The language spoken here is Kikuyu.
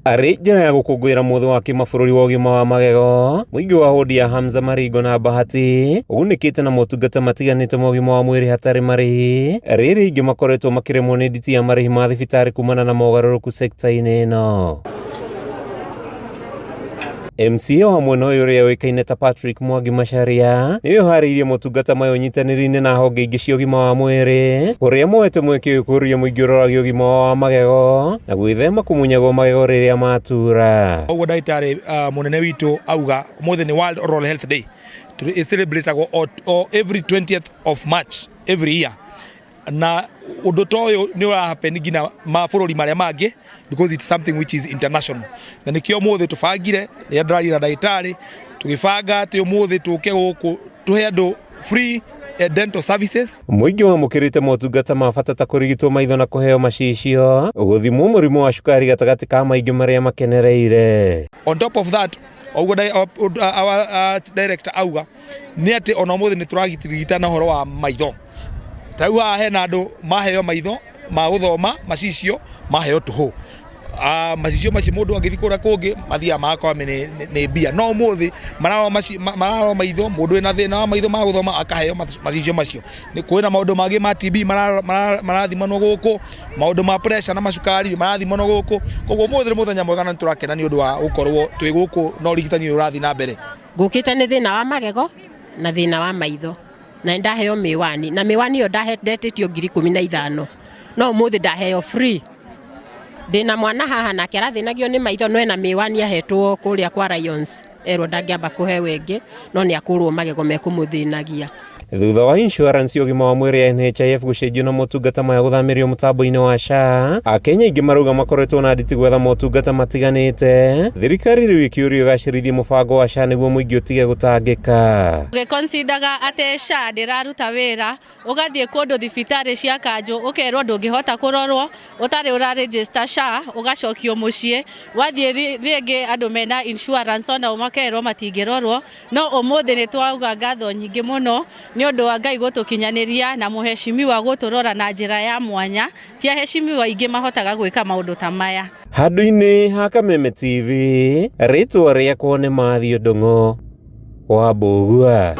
Arĩ njĩra ya gũkũngũĩra mũthĩ wa kĩmabũrũri wa ũgima wa magego, mũingĩ wa wodi ya Hamza Maringo na Bahati ũgunĩkĩte na motungata matiganĩte ma ũgima wa mwĩrĩ hatarĩ marĩhi, rĩrĩ aingĩ makoretwo makĩremwo nĩ nditi ya marĩhi ma thibitarĩ kumana na mogarũrũku sekta-inĩ ĩno. MCA wa mwena ũyũ ũrĩa ũĩkaine ta Patrick Mwangi Macharia nĩwe ũharĩirie motungata maya ũnyitanĩri-inĩ na honge ingĩ cia ũgima wa mwĩrĩ kũrĩa moete mweke ũyũ kũria mũingĩ ũrorage ũgima wao wa magego na gwĩthema kũmunyagwo magego rĩrĩa matura. Ũguo ndagĩtarĩ mũnene witũ auga ũmũthĩ nĩ World Oral Health Day. Ĩcelebrate-agwo o every 20th of March every year. Na ũndũ ta ũyũ nĩ ũra happen nginya mabũrũri marĩa mangĩ because it's something which is international. Na nĩkĩo ũmũthĩ tũbangire rĩrĩa ndĩraria na ndagĩtarĩ tũgĩbanga atĩ ũmũthĩ tũke gũkũ tũhe andũ free dental services. Mũingĩ wamũkĩrĩte motungata ma bata ta kũrigitwo maitho na kũheo macicio, gũthimwo mũrimũ wa cukari gatagatĩ ka maingĩ marĩa makenereire. On top of that, ũguo our director auga nĩ atĩ ona ũmũthĩ nĩ tũrarigitana ũhoro wa maitho. Ta rĩu haha hena andũ maheo maitho ma gũthoma macicio maheo tũhũ. Macicio macio mũndũ angĩthiĩ kũrĩa kũngĩ mathiaga magakorwo nĩ mbia. No ũmũthĩ mararorwo maitho, mũndũ wĩna thĩna wa maitho ma gũthoma akaheo macicio macio. Kwĩna maũndũ mangĩ ma TB marathimanwo gũkũ, maũndũ ma pressure na macukari marathimanwo gũkũ. Koguo ũmũthĩ nĩ mũthenya mwega na nĩ tũrakena nĩ ũndũ wa gũkorwo twĩ gũkũ na ũrigitani ũyũ ũrathiĩ na mbere. Ngũkĩte nĩ thĩna wa magego na thĩna wa maitho na ndaheo miwani na miwani ĩyo ndetĩtio 15,000 no ũmũthĩ ndaheo free. Ndĩna mwana haha nake arathĩnagio nĩ maitho no ena miwani ahetwo kũrĩa kwa Lions erwo ndangĩamba kũheo ĩngĩ no nĩ akũrwo magego mekũmũthĩnagia. Thutha wa insurance ya ũgima wa mwĩrĩ ya NHIF gũcenjio na motungata maya gũthamĩrio mũtambo-inĩ wa SHA, Akenya aingĩ marauga makoretwo na nditi gwetha motungata matiganĩte. Thirikari rĩu ĩkĩũrio ĩgacĩrithie mũbango wa SHA nĩguo mũingĩ ũtige gũtangĩka. Ũgĩconsidaga atĩ SHA ndĩraruta wĩra, ũgathiĩ kũndũ thibitarĩ cia kanjũ ũkerwo ndũngĩhota kũrorwo ũtarĩ ũra register SHA ũgacokio mũciĩ, wathiĩ rĩngĩ andũ mena insurance onao makerwo matingĩrorwo, no ũmũthĩ nĩ twauga ngatho nyingĩ mũno nĩ ũndũ wa Ngai gũtũkinyanĩria na mũheshimiwa gũtũrora na njĩra ya mwanya, ti aheshimiwa aingĩ mahotaga gwĩka maũndũ ta maya. Handũ-inĩ ha Kameme TV, rĩtwa rĩakwa nĩ Matthew Ndung'u wa Mbũgua.